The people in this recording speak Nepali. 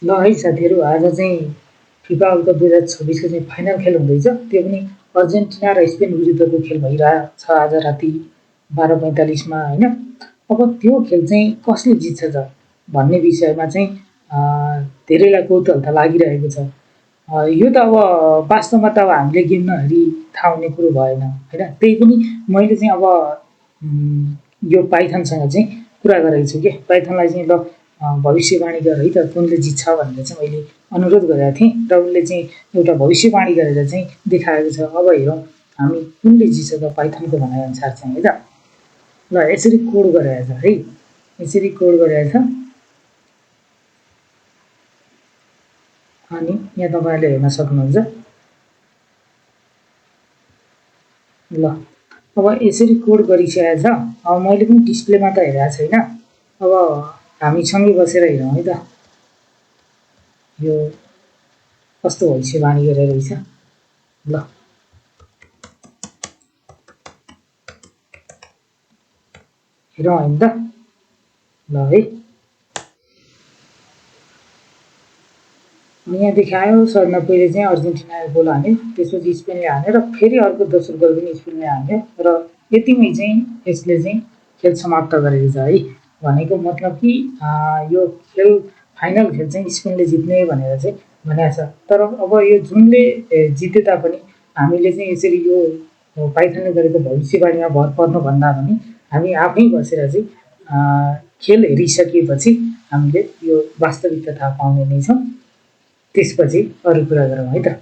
ल है साथीहरू, आज चाहिँ फिफा वर्ल्ड कप 2026 को चाहिँ फाइनल खेल हुँदैछ। त्यो पनि अर्जेन्टिना र स्पेन विरुद्धको खेल भइरहेछ आज राति 12:45 होइन। अब त्यो खेल चाहिँ कसले जित्छ त भन्ने विषयमा चाहिँ धेरैलाई कौतूहलता लागिरहेको छ। यो त अब वास्तवमा त अब हामीले गेम नहेरी थाहा हुने कुरो भएन होइन। त्यही पनि मैले चाहिँ अब यो पाइथनसँग चाहिँ कुरा गरेको छु कि पाइथनलाई चाहिँ ल भविष्यवाणी गर है त कुनले जित्छ भनेर चाहिँ मैले अनुरोध गरेको थिएँ र उसले चाहिँ एउटा भविष्यवाणी गरेर चाहिँ देखाएको छ। अब हेरौँ हामी कुनले जित्छ त पाइथनको भनाइअनुसार चाहिँ है त। ल यसरी कोड गरेको छ है, यसरी कोड गरेको छ। अनि यहाँ तपाईँहरूले हेर्न सक्नुहुन्छ। ल अब यसरी कोड गरिसकेको छ। अब मैले पनि डिस्प्लेमा त हेरेको छैन। अब हामी सँगै बसेर हेरौँ है त यो कस्तो भविष्यवाणी गरेर रहेछ। ल हेरौँ होइन त। ल है यहाँ देखायो 97 चाहिँ अर्जेन्टिनाले गोल हान्यो, त्यसपछि स्पेनले हान्यो र फेरि अर्को दोस्रो गोल पनि स्पेनले हान्यो र यतिमै चाहिँ यसले चाहिँ खेल समाप्त गरेको छ है। भनेको मतलब कि यो खेल फाइनल खेल चाहिँ स्पेनले जित्ने भनेर चाहिँ भनेको छ। तर अब यो जुनले जिते तापनि हामीले चाहिँ यसरी यो पाइथनले गरेको भविष्यवाणीमा भर पर्नुभन्दा पनि हामी आफै बसेर चाहिँ खेल हेरिसकेपछि हामीले यो वास्तविकता थाहा पाउने नै छौँ। त्यसपछि अरू कुरा गरौँ है त।